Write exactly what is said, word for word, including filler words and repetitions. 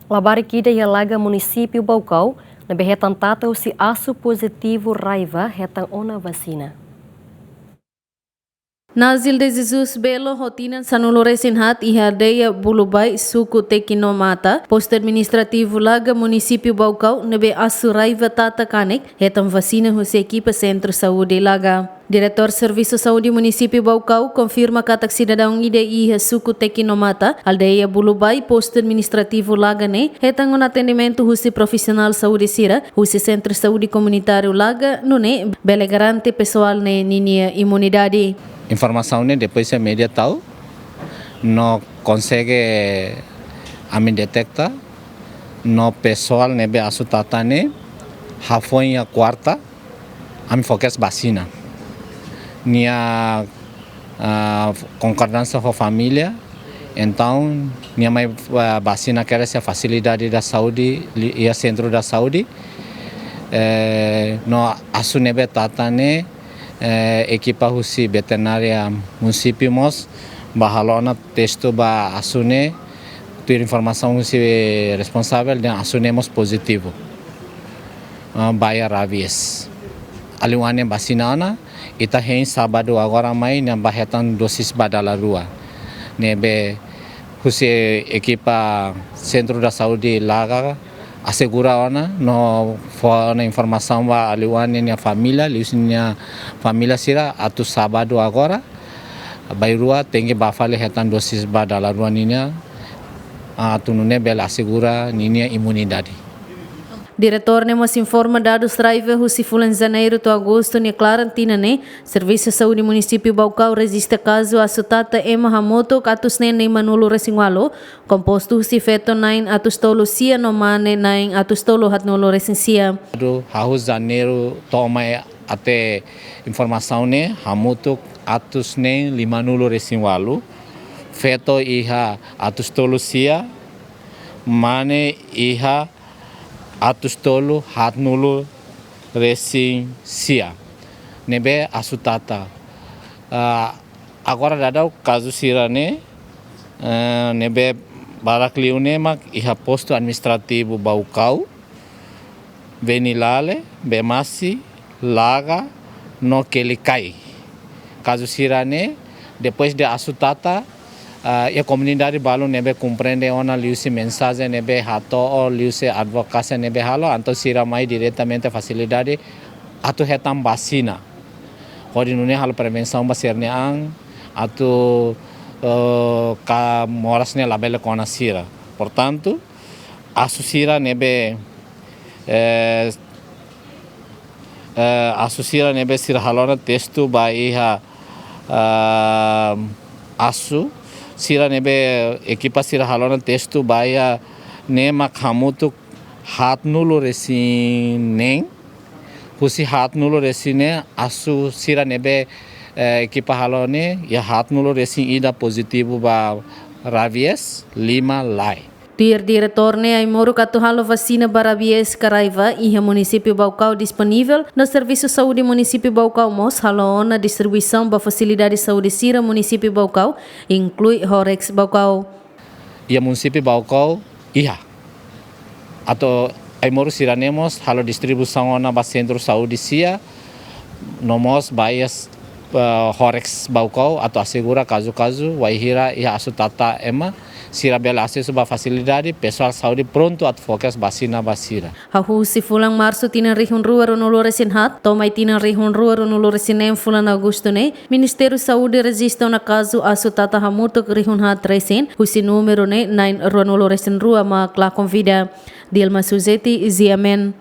Labarik ida iha Laga, munisípiu Baucau, ne'ebé hetan tata husi asu pozitivu raiva hetan ona vasina. Nazil de Jesus Belo ho tinan sanulu-resin-haat iha aldeia Bulubai, suku Tekinomata, postu administrativu Laga, munisípiu Baucau, ne'ebé asu raiva tata kanek hetan vasina husi ekipa Sentru Saúde Laga. Diretór Servisu Saúde Munisípiu Baucau konfirma katak sidadaun ida iha suku Tekinomata, aldeia Bulubai, postu administrativu Laga ne'e hetan ona atendimentu husi profisionál saúde sira husi Sentru Saúde Komunitáriu Laga, nune'e bele garante pesoál ne'e ninia imunidade. Informasaun ne'e depois iha média tau, no konsege ami deteta, no pesoál ne'ebé asu tata ne'e, hafoin iha kuarta, ami fó kedas vasina. Nia, ah, konkordánsia ho família, entaun, nia mai, ah, vasina kedas iha fasilidade da saúde, li-, iha sentru da saúde. Eh, no asu ne'ebé tata ne'e, eh, ekipa husi veterinária munisípiu mós bá halo ona testu ba asu ne'e, tuir informasaun husi responsavel, dehan asu ne'e mós pozitivu, ah, ba iha rabies. Alin-oan ne'e vasina ona, ita hein sábadu agora mai, nia bá hetan dósis ba dala rua. Ne'ebé husi ekipa Sentru da Saúde Laga asegura ona, no fó ona informasaun ba alin-oan ne'e nia família, liuhusi nia família sira, atu sábadu agora, bainrua tenke bá fali hetan dósis ba dala rua ninia, atu nune'e bele asegura ninia imunidade. Diretór ne'e mós informa dadus raiva husi fulan Janeiru to'o Agostu nia klaran tinan ne'e, Servisu Saúde Munisípiu Baucau rejista kazu asu tata ema hamutuk atus neen limanulu-resin-ualu, kompostu husi feto na'in atus tolu sia no mane na'in atus tolu haatnulu-resin-sia. Hahú Janeiru to'o mai até informasaun ne'e hamutuk atus neen limanulu-resin-ualu, feto iha atus tolu sia, mane iha atus tolu haatnulu-resin-sia. Ne'ebé asu tata. Ah, agora daudaun kazu sira-ne'e, eh, ne'ebé barak liu ne'e mak iha postu administrativu Baucau, Venilale, Bemasi, Laga, no Quelicai. Kazu sira-ne'e, depois de asu tata, ah, iha komunidade balu ne'ebé komprende ona liuhusi mensajen ne'ebé hato'o, liuhusi advokasia ne'ebé halo, entaun sira mai diretamente fasilidade atu hetan vasina. Hodi nune'e halo prevensaun ba sira-nia an, atu, eh, ka moras ne'e labele kona sira. Portantu, asu sira ne'ebé, eh, eh, asu sira ne'ebé sira halo ona testu ba iha, ah, asu sira ne'ebé ekipa sira halo ona testu ba iha ne'e mak hamutuk haatnulu-resin-neen. Husi haatnulu-resin-neen, asu sira ne'ebé, eh, ekipa halo ne'e, iha haatnulu-resin-ida pozitivu ba rabies, lima lae. Tuir diretór ne'e, ai-moruk atu halo vasina ba rabies ka raiva iha munisípiu Baucau disponivel, no Servisu Saúde Munisípiu Baucau mós halo ona distribuisaun ba fasilidade saúde sira munisípiu Baucau, inklui Horex Baucau. Iha munisípiu Baucau iha. Atu ai-moruk sira-ne'e mós halo distribuisaun ona ba sentru saúde sira, no mós ba iha, eh, Horex Baucau atu asegura kazu-kazu wainhira iha asu tata ema, sira bele asesu ba fasilidade, pesoál saúde prontu atu fó kedas vasina ba sira. Hahú husi fulan Marsu tinan rihun rua ruanulu-resin-haat, to'o mai tinan rihun rua ruanulu-resin-neen fulan Agostu ne'e, Ministériu Saúde rejista ona kazu asu tata hamutuk rihun haat resin, husi númeru ne'e na'in ruanulu-resin-rua mak lakon vida. Dilma Suzeti, G M N.